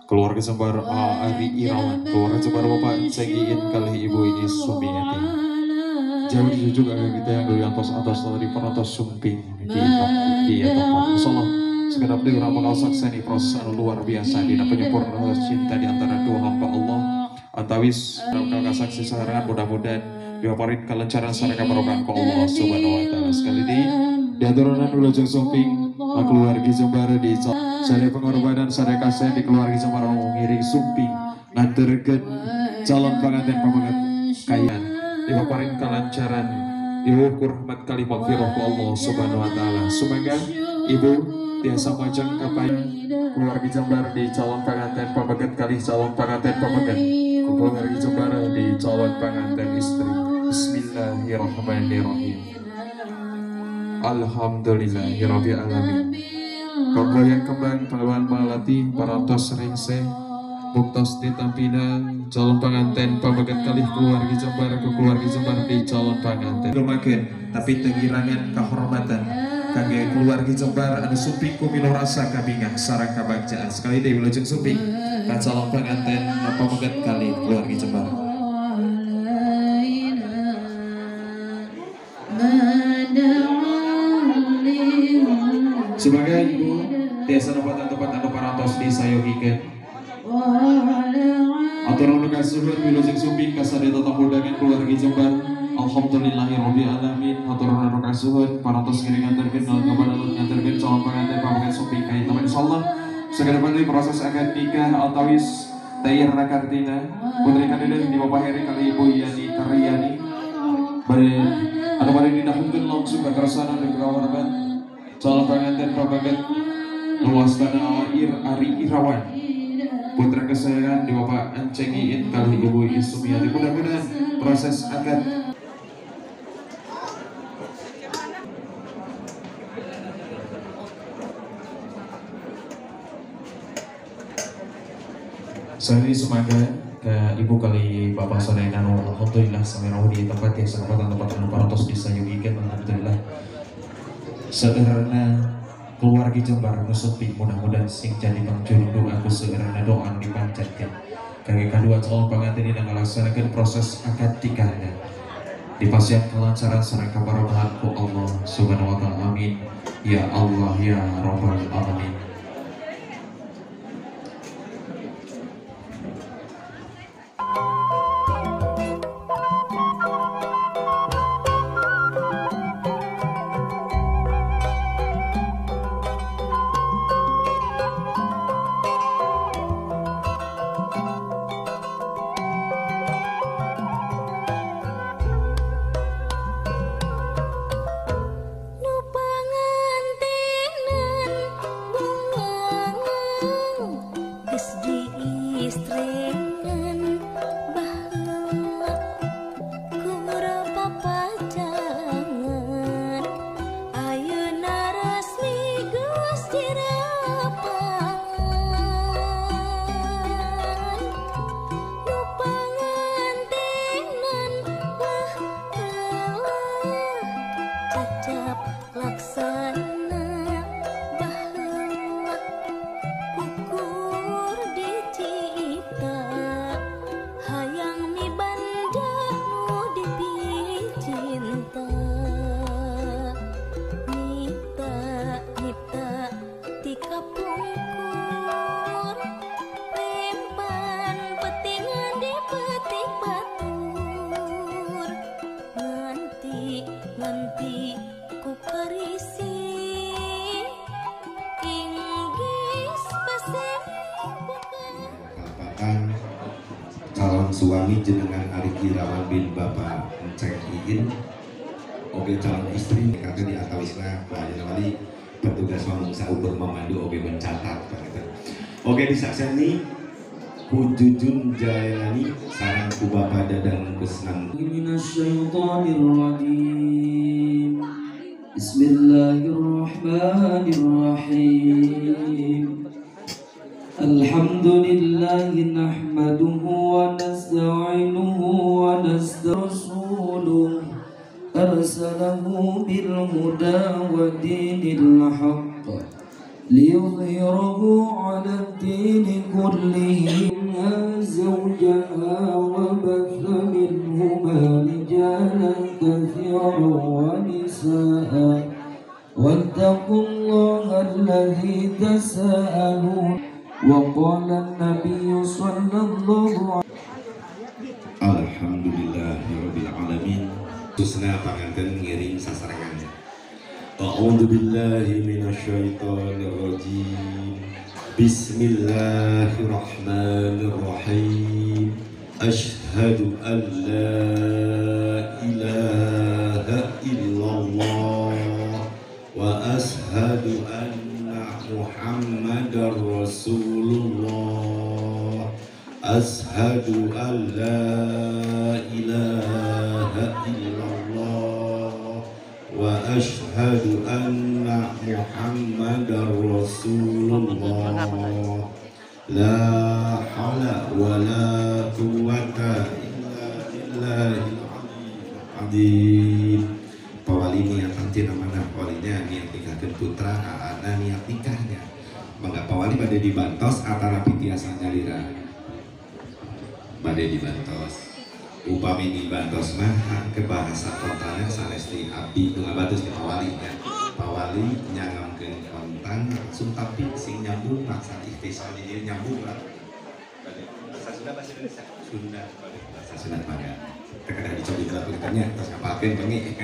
Keluarga Jembar Ari Irawan, keluarga Jembar Bapak Enceng Iin kali Ibu Isumiati. Jauh dijunjung agar kita yang dulu atas atas dari perantos sumping di tempat. Insyaallah segenap di orang bakal sakseni proses anu luar biasa dina penyempurna cinta di antara dua hamba Allah. Antawis dalam saksi sarangan mudah-mudahan dipaparin kelancaran sareng keberkahan ku Allah Subhanahu wa taala. Sekali di diaturan wilujeng sumping keluarga Jembar di sadaya pengorbanan sadaya kasih di keluarga Jembar ngiring sumping nganterkeun calon panganten pamegat kayan dipaparin kelancaran diukur rahmat kali magfirah ku Allah Subhanahu wa taala. Sumangga ibu tiasa majeng kapai keluarga Jembar di calon panganten pamegat kali calon panganten pamegat keluarga Jembar di calon panganten istri. Bismillahirrahmanirrahim. Alhamdulillahirabbil alamin. Kongkoyan kembang pahlawan malati parantos rengse buktos ditampina calon panganten pamegat kalih keluarga Jembar ke keluarga Jembar di calon panganten. Lumaken tapi tengirangan kehormatan kangge keluarga Jembar anu sumping ku milo rasa kabingah sareng kabagjaan. Sekali deui wilujeng sumping ka calon panganten pamegat kalih keluarga Jembar. Sebagai ibu tiasa nempatan tempat anu parantos disayogikeun. Atur nuhun kasuhun wilujeng sumping ka sadaya tetamu undangan keluarga Jembar. Alhamdulillahirabbil alamin. Atur nuhun kasuhun parantos ngiring nganterkeun kabadan nganterkeun calon panganten pamegat sumping ka teman. Insyaallah segera deui proses akad nikah atawis Tayirna Kartina putri kandidat di Bapak Heri kali Ibu Yani Karyani. Bade anu bade didahulukeun langsung ka kersana di kawarban calon panganten pamegat luastana Air Ari Irawan putra kesayangan di Bapak Enceng Iin kali Ibu Isumiati. Mudah-mudahan proses akad sehari semoga ke ibu kali bapak saudara nanu. Alhamdulillah sampai di tempat yang kesempatan tempat anu parantos disayogikeun. Alhamdulillah sederhana keluarga Jembar nu sumping mudah-mudahan sing jadi pangjuru doa ku seueurna doa anu dipanjatkeun kangge kadua calon panganten dina ngalaksanakeun proses akad nikahna dipasihan kelancaran sareng kabarokahan ku Allah Subhanahu wa taala. Amin ya Allah ya Rabbal alamin. Calon suami jenengan Ari Irawan bin Bapak Enceng Iin oge calon istri kata di atawisna wali petugas mamungsa ukur memandu oge mencatat gitu. Oge disakseni ku Jujun Jaelani sareng ku Bapak Dadang Kusnan. Minasyaitonirrajim. Bismillahirrahmanirrahim. Alhamdulillahi nahmaduhu wa nasta'inuhu wa nastaghfiruh. Arsalahu bil huda wa dinil haqq ليظهره على الدين كله. زوجها وبث منهما رجالا كثيرا ونساء واتقوا الله الذي تساءلون. وقال النبي صلى الله عليه وسلم Alhamdulillahirabbil alamin. Khususna panganten ngiring sasarengan. A'udzu billahi minasyaitonir rajim. Bismillahirrahmanirrahim. Asyhadu an la ilaha illallah wa asyhadu anna Muhammadar Rasulullah. Asyhadu an la ilaha illallah wa asyhadu anna Muhammadar Rasulullah. La haula wa la quwwata illa billahil aliyyil azim. Pawali niat nanti namana pawalinya niat nikahkeun putra, aana niat nikahnya. Mangga pawali bade dibantos atanapi tiasa nyalira. Bade dibantos. Upami dibantos mah ke bahasa kontana sanes di abdi nu ngabantos di pawali nya. Pawali nyangamkeun kontan langsung tapi sing nyambung maksa ikhtisal di dieu nyambung lah. Bade bahasa Sunda bahasa Indonesia. Sunda bade bahasa Sunda mangga. Teu kedah dicobi heula nya tos ngapalkeun bengi.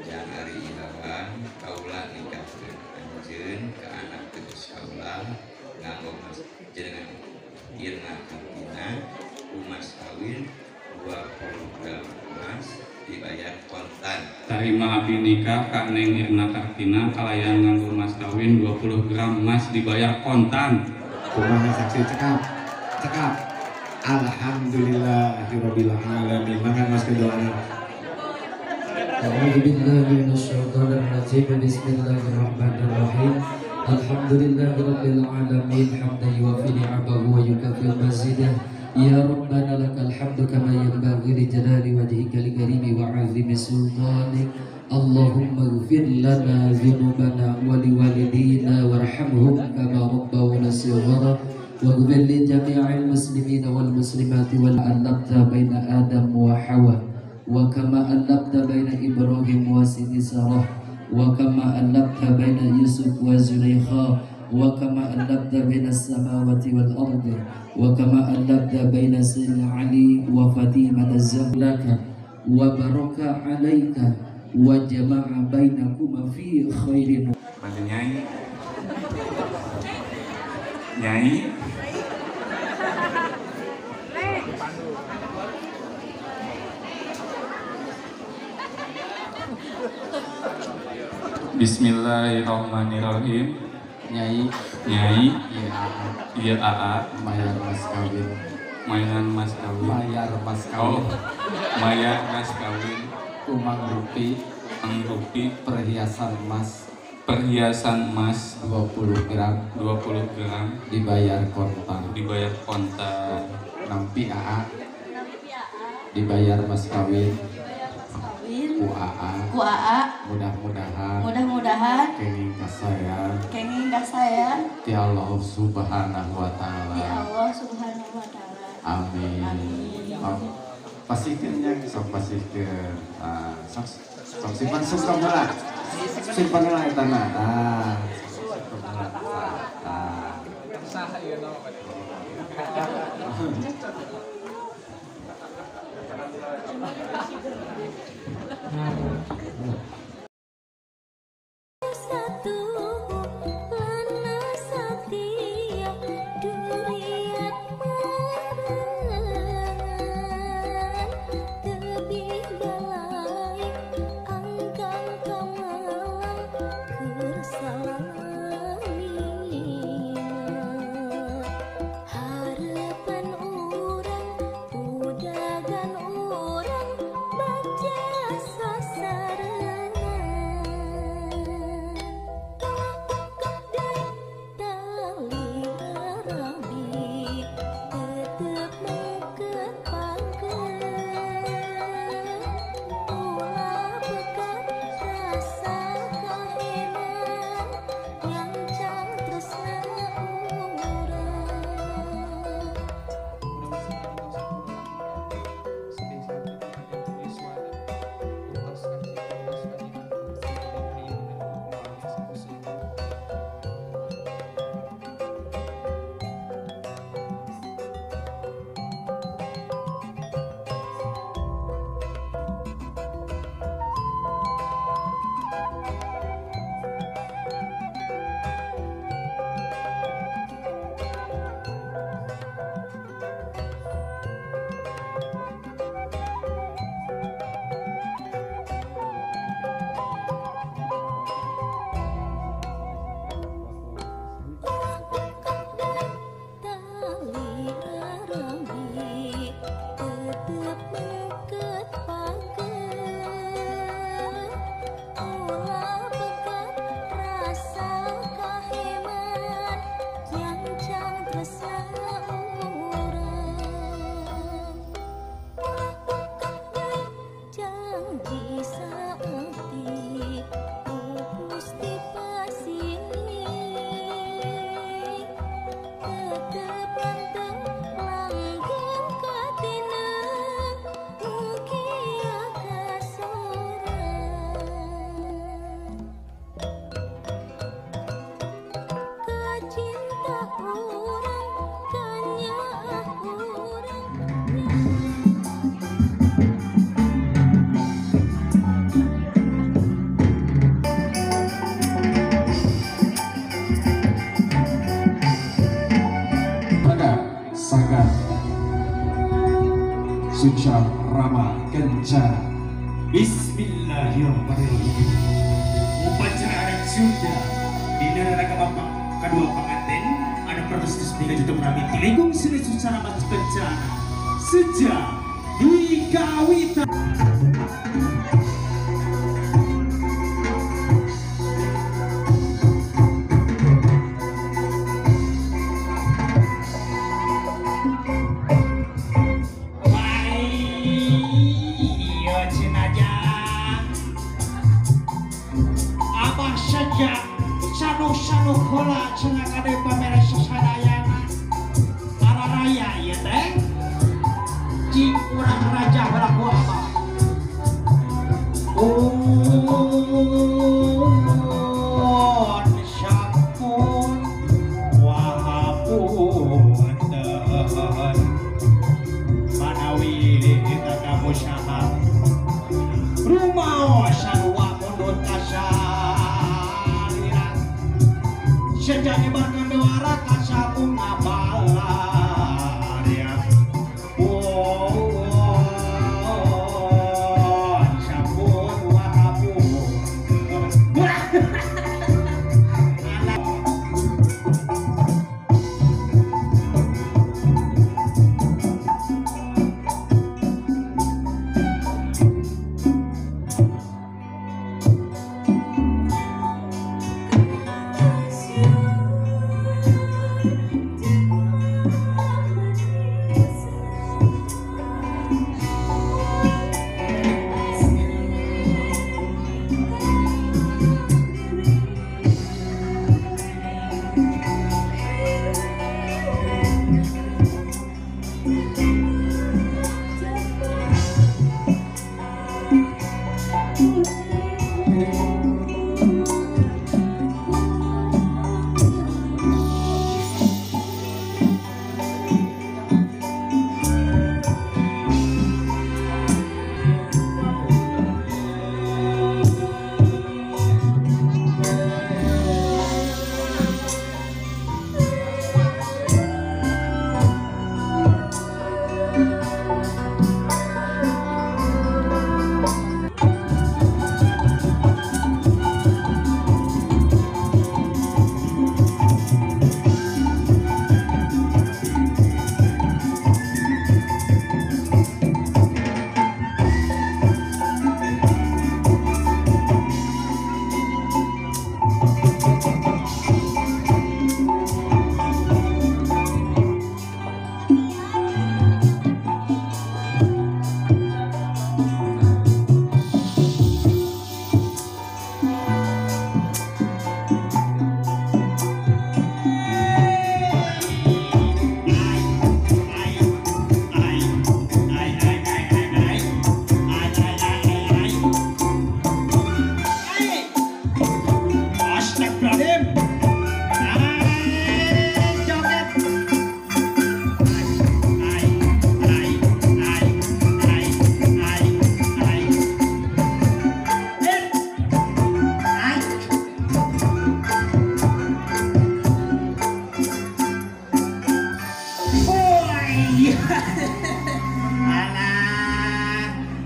Yang hari Irawan kaula nikahkeun anjeun ka anak tegas kaula nganggo mas jenengan Irna Kartina umas kawin 20 gram emas dibayar kontan. Tarima abdi nikah ka Neng Irna Kartina kalayan nganggo mas kawin 20 gram emas dibayar kontan. Kumaha saksi cekap? Cekap. Alhamdulillahirabbil alamin. Mangga mas kedoana. A'udzu billahi minasyaitonir rajim. Bismillahirrahmanirrahim. Alhamdulillahirabbil alamin hamdan yuwaffi ni'amahu wa yukafi mazidah. Ya Rabbana lakal hamdu kama yanbaghi li jalali wajhikal karimi wa 'azimi sultanik. Allahumma ighfir lana dzunubana wa liwalidina warhamhum kama rabbawna shighara. Waghfir li jami'il muslimina wal muslimati wal allafta baina Adam wa Hawa wa kama allafta baina Ibrahim wa Siti Sarah wa kama allafta baina Yusuf wa Zulaikha wa kama allafta baina as-samawati wal ardi wa kama allafta baina Sayyidina Ali wa Fatimah az-Zahra wa baraka alaika wa jama'a bainakuma fi khairin. Bantu nyai. Nyai. Bismillahirrahmanirrahim. Nyai, Nyai, iya iya AA, mayar mas kawin, mainan mas kawin, mayar mas kawin, oh, mayar mas kawin, umang rupi, umang rupi, perhiasan emas, perhiasan emas 20 gram, 20 gram, dibayar kontan, dibayar kontan, nampi AA, dibayar mas kawin, ku AA, ku AA, mudah-mudahan, mudah-mudahan, kenging kasayan, kenging kasayan, ti Allah Subhanahu wa Ta'ala, ti Allah Subhanahu wa Ta'ala. Amin. Amin. Oh, pasihkeun nya, sok pasihkeun. Ah, sok sok simpan sok heula. Simpan heula eta na. Ah, sok heula. Ah. Sah ieu nama. Satu lana satya duriat marengan. Sejak Rama Kencana. Bismillahirrahmanirrahim. Upacara adat Sunda di negara kedua pengantin ada protes tiga juta kami tilikung sini secara mas kencana sejak di kawitan. Sanu-sanu heula cenah kade pameres sasadayana araraya ieu teh cing urang raja heula ku abah. Un sampun wahapunten manawi tatamu saha rumaos sarua mundut kasalira sejak nyebarkan dewara kasabung abalaria. Oh, sampun wahapun.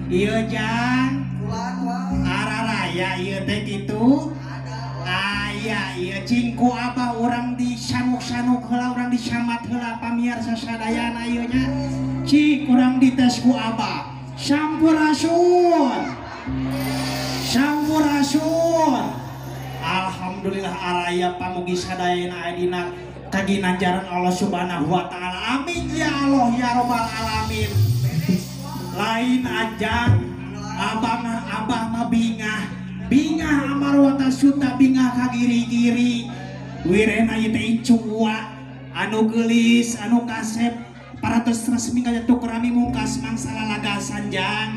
Iya jang, araraya iya teh kitu. Aya iya cingku abah urang di sanuk-sanuk heula urang di samat heula pamiarsa sadayana ieu nya. Cik urang dites ku abah. Sampurasun. Sampurasun. Alhamdulillah araya pamugi sadayana aya dina kaginanjaran Allah Subhanahu wa taala. Amin ya Allah ya robbal alamin. Lain aja abang abah mah bingah bingah amarwata suta bingah ka giri-giri wirena ieu teh icua anu geulis anu kasep paratos resmi kajatuh kerami mungkas mangsa lalagasan jang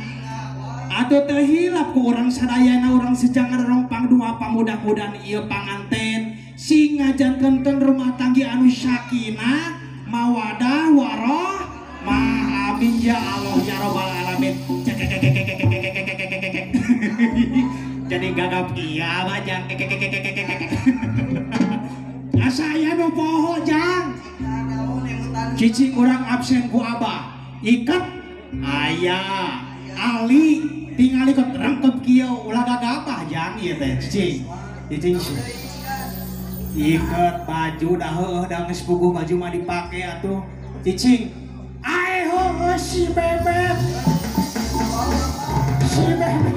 atuh teu hilap ku urang sadayana urang sejangan rong pangdua pamudah-mudahan ieu panganten sing ngajantenkeun rumah tangga anu sakinah mawadah warohmah. Amin ya Allah ya robbal alamin. Jadi gagap iya bajang. Asa aya nu poho jang. Cicing urang absen ku abah. Ikat Aya Ali tingali kok rengkep kieu ulah gagabah jang ieu teh cicing. Cicing iket baju dah heueuh da geus puguh baju mah dipake atuh. Cicing ae heueuh si bebek. Si bebek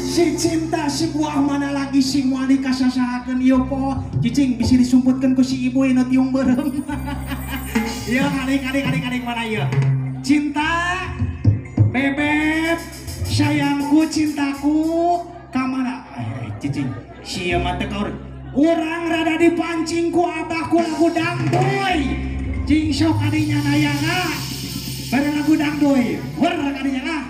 si cinta si buah mana lagi si moal dikasasahakeun ieu po. Cicing bisi disumputkeun ku si ibu ieu tiung beureum. Ieu adik-adik mana ieu? Cinta bebek sayangku cintaku kamana cicing si ieu mah teu kaur urang rada dipancing ku abah ku lagu dangduy cing sok kadinya nayana bareng lagu dangduy wer kadinya lah.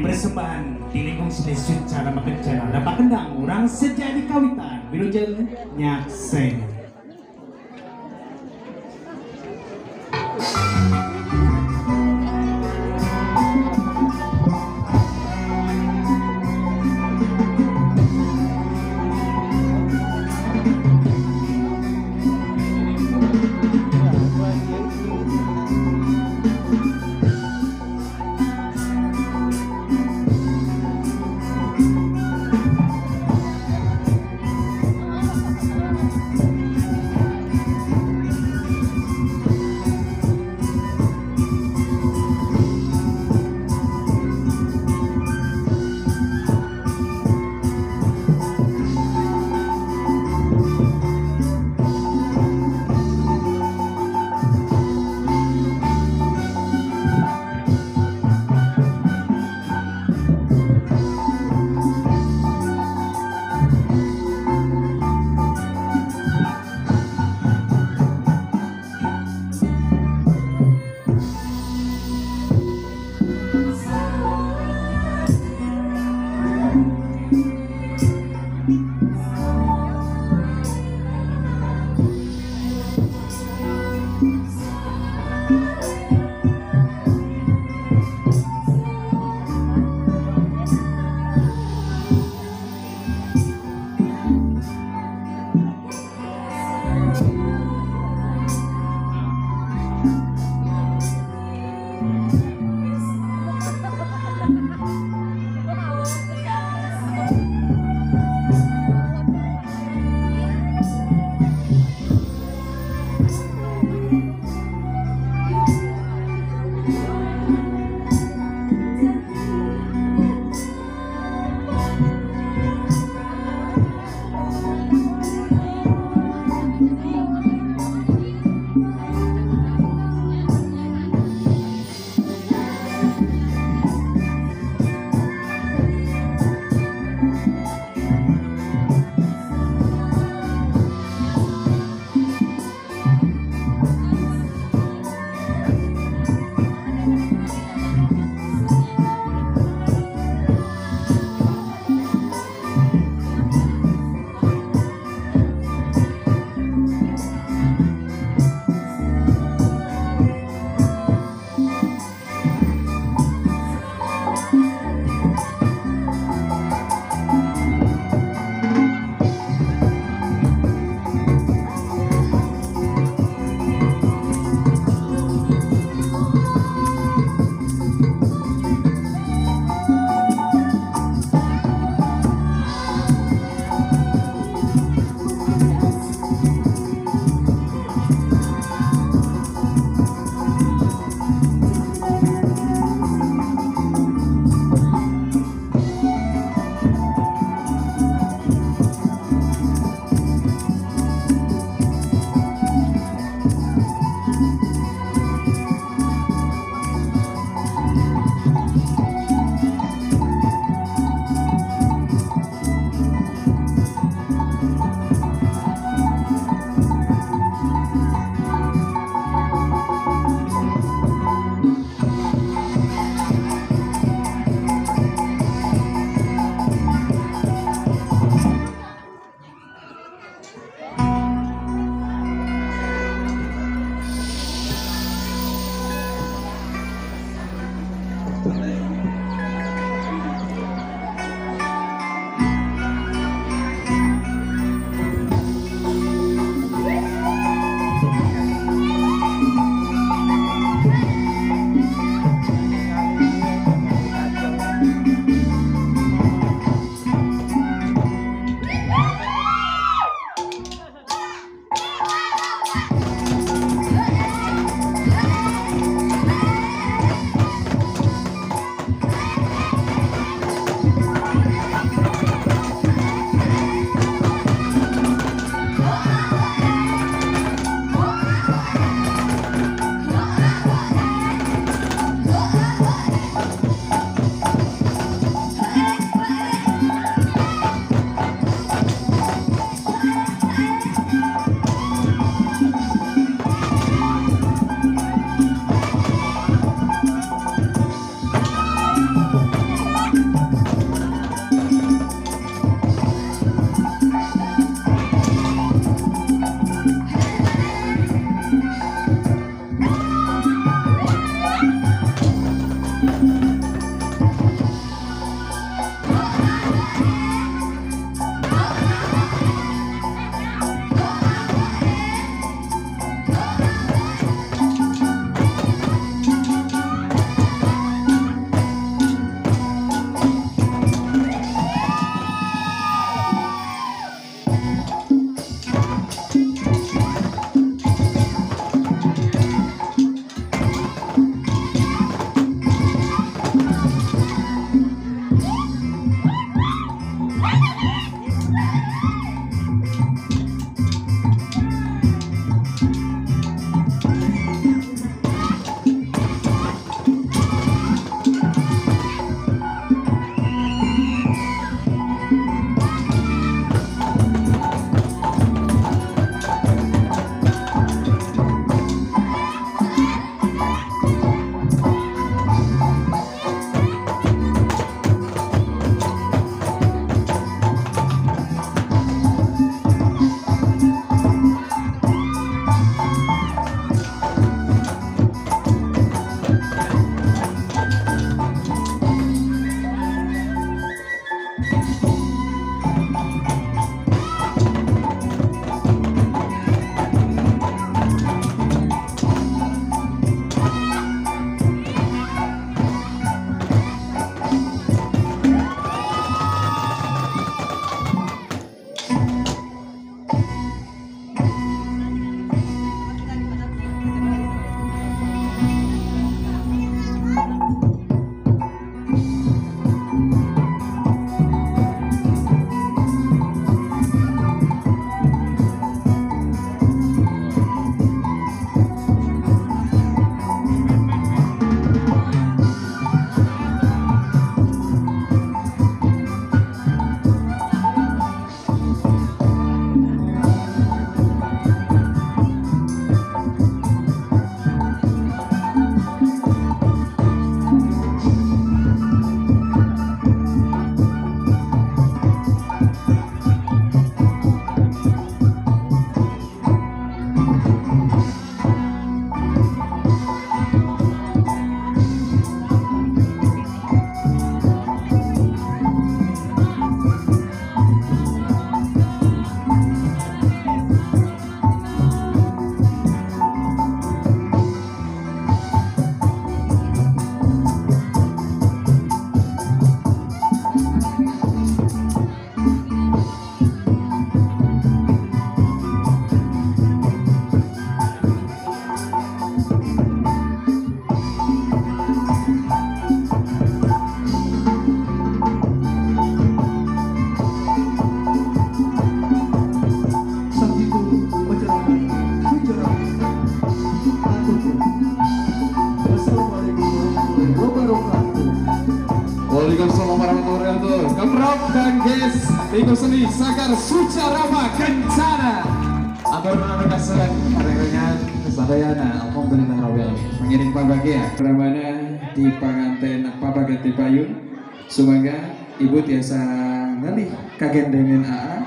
Persembahan di lingkung seni secara makencana dapat kendang urang sejadi kawitan wilujeng nyakseng. guys, lingkup seni Sanggar Sucarama Kencana. Atur nuhun kasuhan karengan sadayana, alhamdulillah rabbil alamin. Mengiring pabagia pramana di panganten pabaga payun. Sumangga ibu tiasa ngalih kagendengan AA.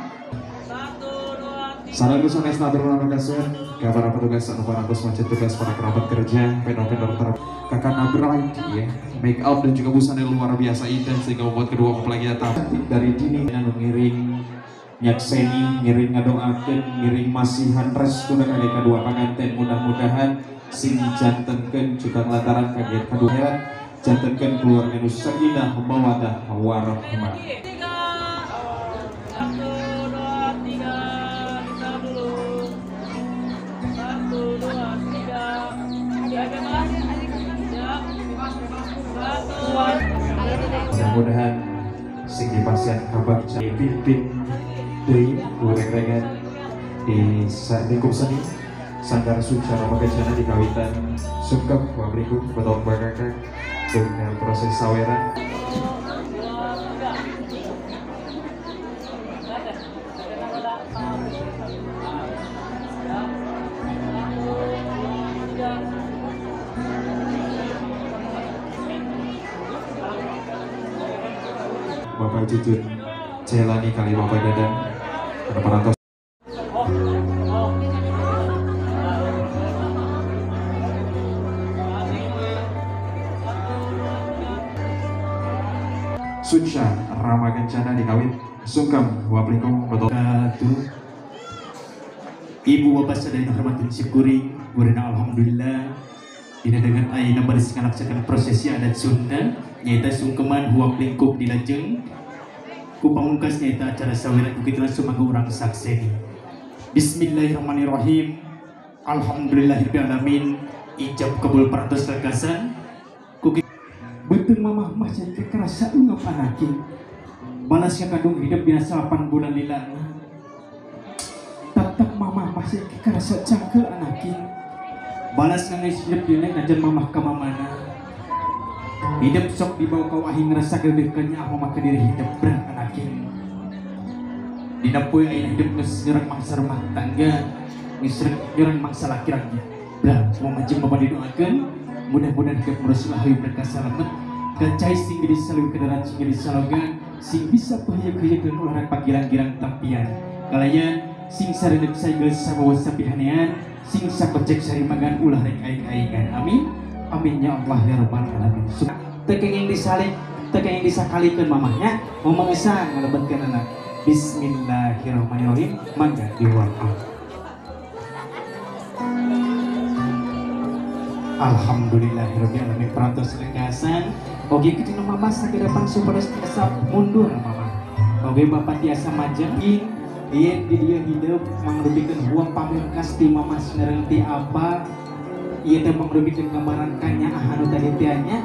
Sareng sanes atur nuhun kasuhan ka para petugas anu parantos macet tugas para kerabat kerja, vendor-vendor kakak bride ya, make up dan juga busana luar biasa indah sehingga membuat kedua mempelai kita cantik dari dini anu ngiring nyakseni, ngiring ngadoakeun, ngiring masihan restuna kage kadua panganten, mudah-mudahan sing dijantenkeun juga lantaran kage kadua jantenkeun keluarga nu sakinah mawaddah warahmah. 1, 2, 3, kita dulu. 1, 2, 3. Ya, bebas. Ya. 1, 2. Mudah-mudahan sing dipasihan kabagja pimpin deui goreng-gorengan di lingkup seni Sanggar Sucarama Kencana di kawitan sungkem wabriku betul bakakak dengan proses saweran. Bapak Jujun Celani kali Bapak Dadan parantos. Suca Rama Kencana dikawin sungkem wablikum betul. Ibu bapak sadaya hormatin syukuri gurina alhamdulillah dina dengan ayeuna baris ngalaksanakeun prosesi adat Sunda nyaeta sungkeman huap lingkup dilajeng ku pamungkas nyaeta acara saweran ku kitu langsung mangga urang sakseni. Bismillahirrahmanirrahim. Alhamdulillahirabbil alamin. Ijab kabul parantos lekasan ku beuteung mamah mah jadi kerasa ungap anaki. Balas kadung hidup dina 8 bulan lilana. Tetep mamah masih kerasa cangkel anaki. Balas ngangis hidup dina najan mamah ka mamana. Hidup sok dibawa kau ahi ngerasa gede kanyaah mamah ka diri hidup berat anaki. Dina poe ayeuna hidup geus nyerang mangsa rumah tangga, geus nyerang mangsa laki-laki. Berat mamah jeung bapak didoakeun mudah-mudahan hidup merusul hayu berkah salamet kacai sing gede salu kedarat sing gede saloga sing bisa peheuyeuk-heuyeuk ulah pagirang-girang tampian kalayan sing sareuneup saigel sabawa sapihanean sing sakocek sarimagan ulah rek aing-aingan. Amin amin ya Allah ya rabbal alamin. Teu kenging disalik teu kenging disakalikeun mamahnya mama geusang ngalebetkeun anak. Bismillahirrahmanirrahim. Mangga diwakil. Alhamdulillahirabbil alamin parantos lekasan. Oge kitu mama sakedapan supados tiasa mundur mama. Oge bapak tiasa majeng yen di dieu hidup mangrupikeun huang pamungkas ti mama sinareng ti apa ieu teh mangrupikeun gambaran kanyaah anu tadi teh nya.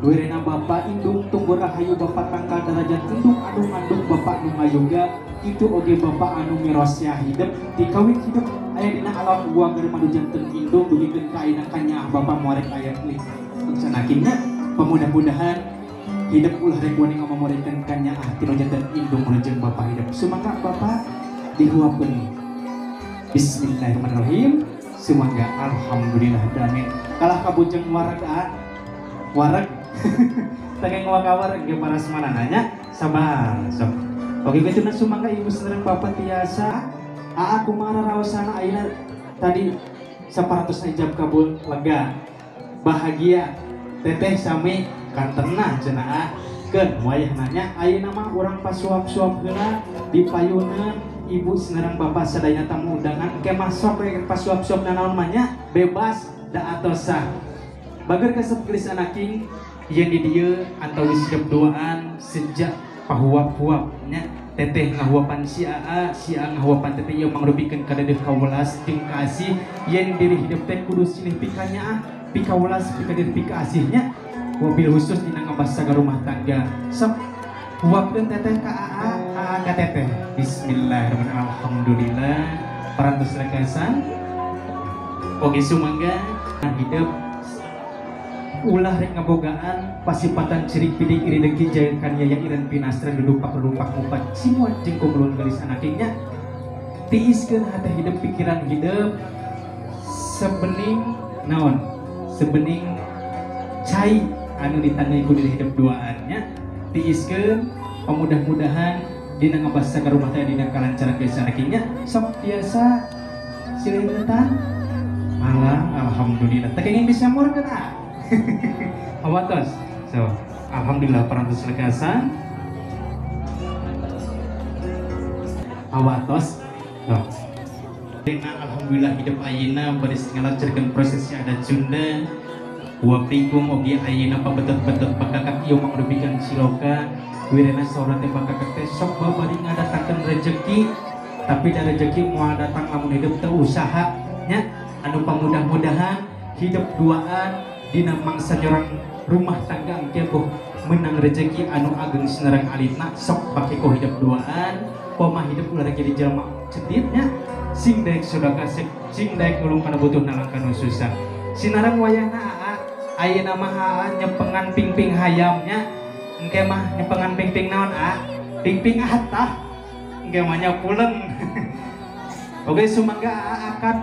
Werena bapak indung tunggu rahayu bapak tangkal derajat indung adung-adung bapak nu ngayoga itu oge bapak anu mirosya hidup dikawin hidup aya dina alam gua keur madu janten indung dugikeun ka ayeuna kanyaah bapak moarek aya lih sanakinna pemudah-mudahan hidup ulah rek wani ngamorekeun kanyaah tinu janten indung rejeng bapak hidup sumangga bapak dihuapkeun. Bismillahirrahmanirrahim. Sumangga alhamdulillah amin. Kalah kabujeng wareg a wareg tengeng wakawar ge para semanananya sabar sok. Oke kitu na sumangga ibu sareng bapak tiasa aa kumaha raosana ayeuna tadi 400 ijab kabul lega bahagia teteh sami kantenah cenah a keun wayah nanya ayeuna mah urang pasuap-suap heula di payuneun ibu sareng bapak sadayana tamu undangan ke masuk we pasuap-suap nanaon mah nya bebas da atosah. Bager kasep gelis anaking yen di dieu antawis hidup duaan sejak pahuap-huap nya teteh ngahuapan si aa si a ngahuapan teteh ieu mangrupikeun kadeudeuk kawelas jeung kaasih yen diri hidup teh kudu silih pikanyaah pikawelas pikadir pikaasihnya wabil khusus dina ngabasaga rumah tangga sok huapkeun teteh ka aa aa ka teteh. Bismillahirrahmanirrahim. Alhamdulillah parantos lekasan oge sumangga hidup Ulah rek ngabogaan pasipatan cirik pidik iri dengki jahil kaniaya iren pinastra dudupak lupak ngupat simuan jeung kumulun gelis anaknya tiiskeun hati hidup pikiran hidup sebening naon sebening cai anu ditandai ku diri hidup duaannya tiiskeun pemudah-mudahan dina ngabasa ka rumah teh dina kalancaran geus anakinya sok biasa silih tentang malam alhamdulillah teh kenging disamurkeun ah. Awatos. So, alhamdulillah parantos lekasan. Awatos. So. Dina alhamdulillah hidup ayeuna baris ngalancarkeun prosesi adat Sunda. Wa pringkung oge ayeuna pabetot-betot bakakak ieu mangrupikan siloka. Wirena saurna teh bakakak teh sok babari ngadatangkeun rejeki, tapi da rejeki moal datang lamun hidup teu usaha nya. Anu pamudah-mudahan hidup duaan dina mangsa nyorang rumah tangga engke boh menang rezeki anu ageng sinerang alitna sok pake ku hidup duaan poma hidup ulah jadi jelema ceditnya sing daek sedekah sing daek nulung kana butuh nalang kanu susah sinarang wayahna aa ayeuna mah aa nyepengan pingping hayamnya engke mah nyepengan pingping naon aa pingping atah engke mah nyapuleng. Oke sumangga aa akad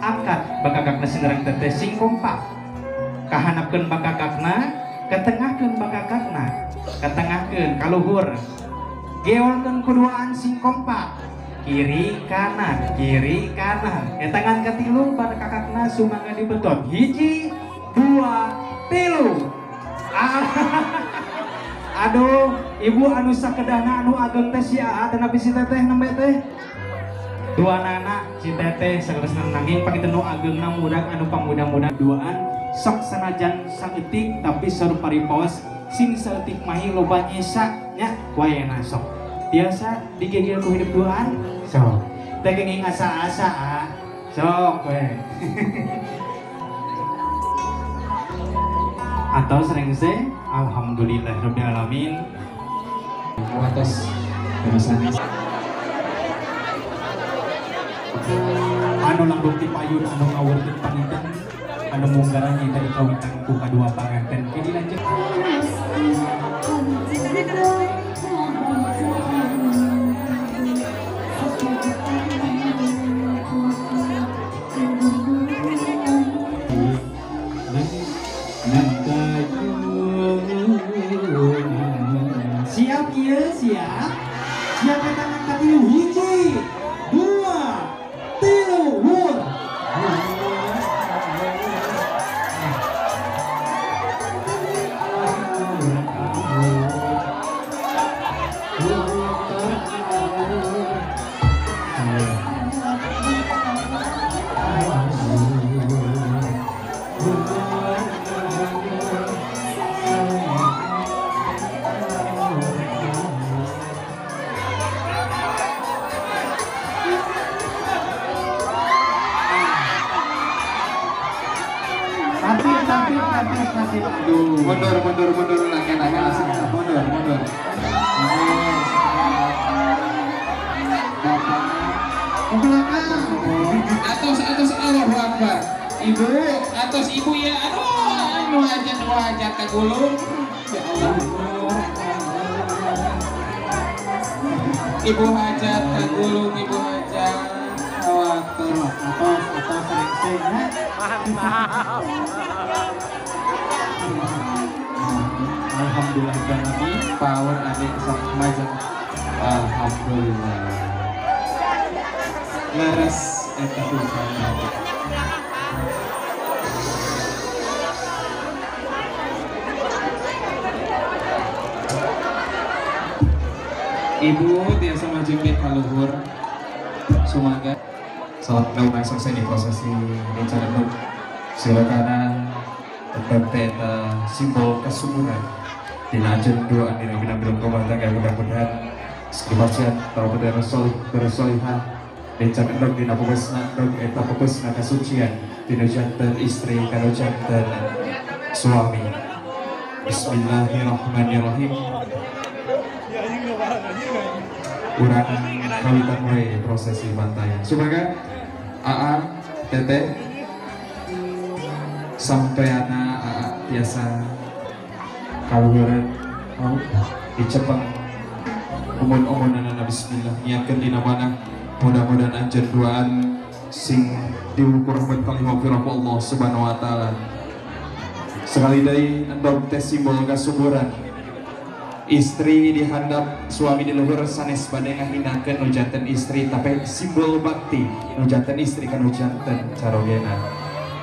angkat bakakakna sinarang teteh sing kompak kahanapkeun bakakakna katengahkeun bakakakna katengahkeun kaluhur geolkeun kuduaan sing kompak kiri kanan tangan katilu bakakakna sumangga dibetot 1 2 3. Aduh ibu anu sakedahna anu ageng teh si aa tanapi si teteh nembe teh dua nana si teteh sakeresna nanging pakitu nu agengna murag anu pamudah-mudah duaan sok sanajan saeutik tapi saur paripaos sing saeutik mahi loba nyesa nya wayahna sok biasa digegel ku hidup duaan sok teh geuning asa-asa sok we. Atau sering se alhamdulillahirabbil alamin atas kemasane anu langgeng ti payun anu ngawurkeun panginten anu munggaran nyata dikawitan ku kadua panganten ke dilanjut. Siap ieu siap siap tangan katilu 1 2 3 wur. Aduh, mundur mundur lagi asik mundur mundur. Bapak belakang. Atos Allahu Akbar. Ibu, atos ibu ya. Aduh, anu hajat kagulung. Ya Allah. Ibu hajat kagulung, ibu hajat. Atos atos sering mantap. Alhamdulillah banget power adik sok majang. Alhamdulillah. Leres eta pisan. Ibu tiasa majeng ka luhur. Sumangga. Salat langsung selesai di prosesi rencana untuk silakan tetap simbol kesuburan dilanjut doa dina bina rumah tangga mudah-mudahan skripasian tahu bersolihah rencana endog dina pokosna endog eta pokosna kasucian dina janten istri karo janten suami. Bismillahirrahmanirrahim. Urang kawitan mulai prosesi bantayan. Sumangga AA Teteh sampai anak AA Biasa kaluhuran oh, dicepeng umum-umumanana bismillah niatkeun dina mana mudah-mudahan anjeun duaan sing diukur rahmat kalih maghfirah Allah Subhanahu wa taala. Sekali deui endog teh simbol kasuburan. Istri dihandap suami di luhur sanes bade ngahinakeun nu janten istri tapi simbol bakti nu janten istri kan nu janten carogena.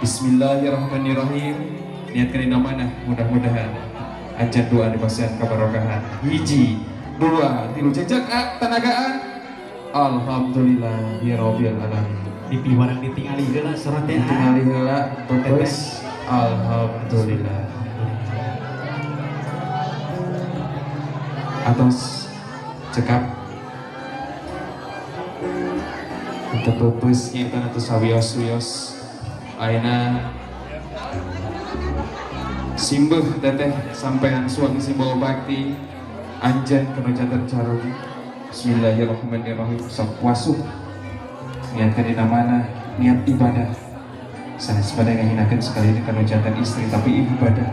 Bismillahirrahmanirrahim. Niatkeun dina mana mudah-mudahan anjeun doa dipasihan kabarokahan. 1, 2, 3 jejak tenagaan. Alhamdulillahirabbil alamin. Dipiwarang ditingali heula sorot teh. Ditingali heula terus alhamdulillah. Atos cekap untuk pepes nya eta sawios-wios ayeuna simbeuh teteh sampean suami simbol bakti anjeun kana janten carogi. Bismillahirrahmanirrahim. Sok wasuh niatkeun dina mana niat ibadah sanes bade ngahinakeun sekali ini kana janten istri tapi ibadah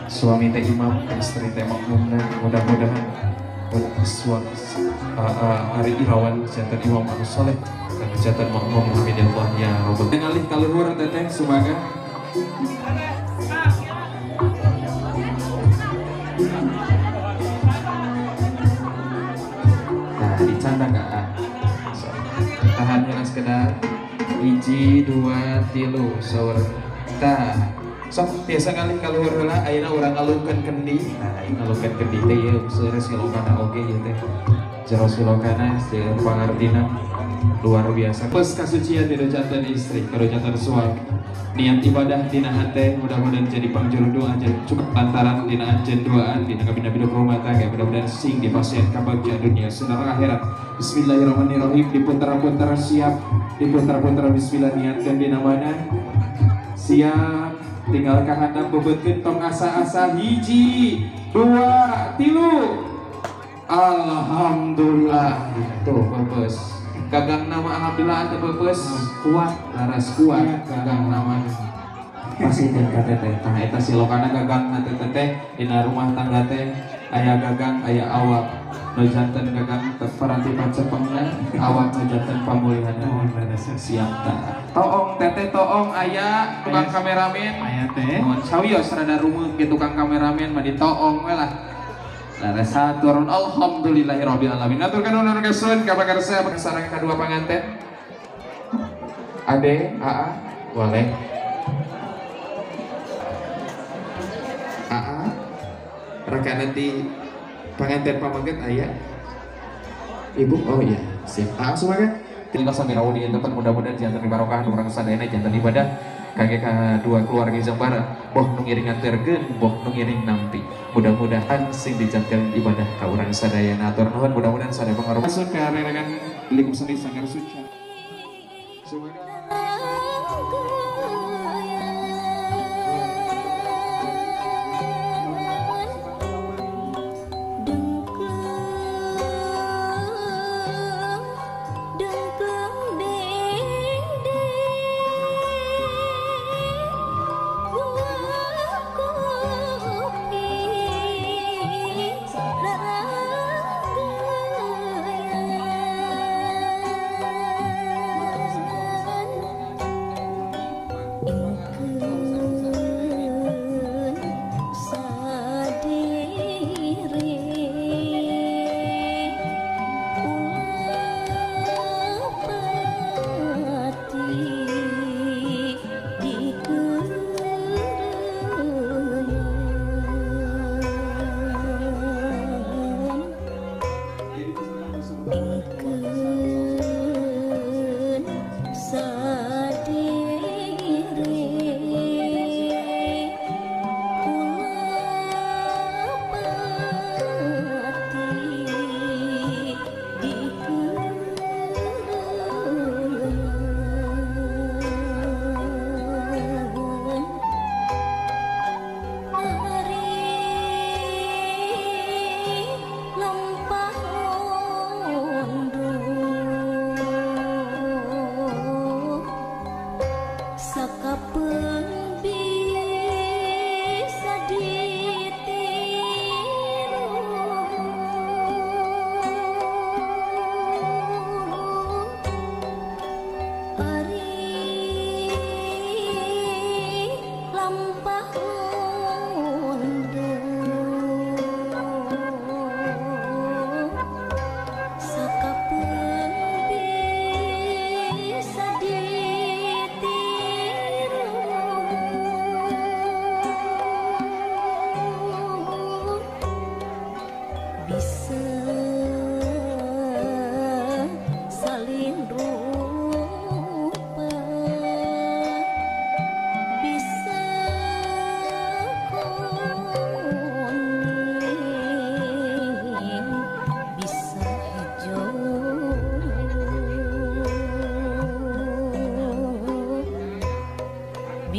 suami teh imam istri teh makmumna mudah-mudahan suami Ari Irawan janten imam anu soleh dan janten makmum amin ya Allah ya rabbal ngalih ka luhur teteh sumaga. Nah dicanda ka so, tahan heula sekedar 1, 2, 3 saur tah sok biasa ngalih ka luhur heula ayeuna urang ngalukeun kendi. Nah ieu ngalukeun kendi teh ieu seueur silokana oge ieu teh jero silokana seueur pangartina luar biasa. Pes kasucian dina janten istri kana janten suami niat ibadah dina hate mudah-mudahan jadi pangjuru doa cukup lantaran dina anjeun doaan dina kabina-bina rumah tangga mudah-mudahan sing dipasihan kabagja dunia sareng akhirat. Bismillahirrahmanirrahim. Diputar-putar siap diputar-putar bismillah niatkeun dina mana siap tinggal kahandap bebetkeun tong asa-asa 1, 2, 3. Alhamdulillah tuh pepes gagang nama alhamdulillah atau pepes kuat laras kuat gagang nama pasti dan kata teh tah eta silokana gagang na teh dina rumah tangga teh aya gagang aya awak nu janten gagang paranti pacepengna awak nu janten pamulihanna siap tah toong teteh toong aya tukang kameramen aya teh mun sawios rada rumeuk ge tukang kameramen mah ditoong we lah. Laras haturun alhamdulillahirabbil alamin. Aturkeun nuhun kesun ka pakarsa sareng kadua panganten. Ade, Aa, boleh. Aa, rekan nanti panganten pameget aya. Ibu, oh iya, siap. Aa sumaga. Terima kasih rawuh di tempat mudah-mudahan janten barokah urang sadayana janten ibadah kangge kadua keluarga Jambara boh nu ngiring nganterkeun boh nu ngiring nampi mudah-mudahan sing dijanten ibadah ka urang sadayana atur nuhun mudah-mudahan sadaya pangaruh masuk ka rerengan lingkup seni Sanggar Suca. Semoga Dengkleng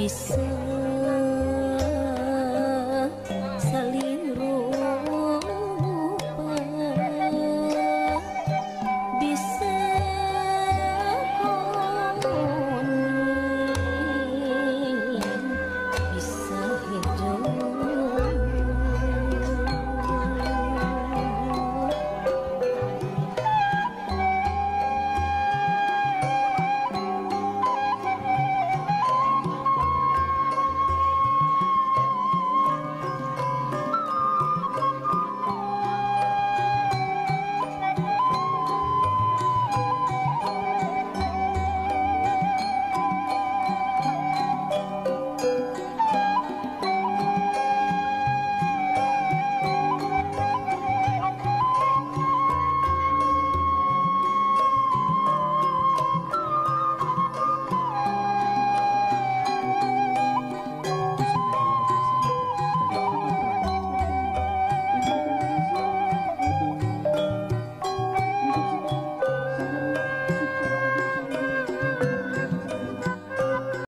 Isih.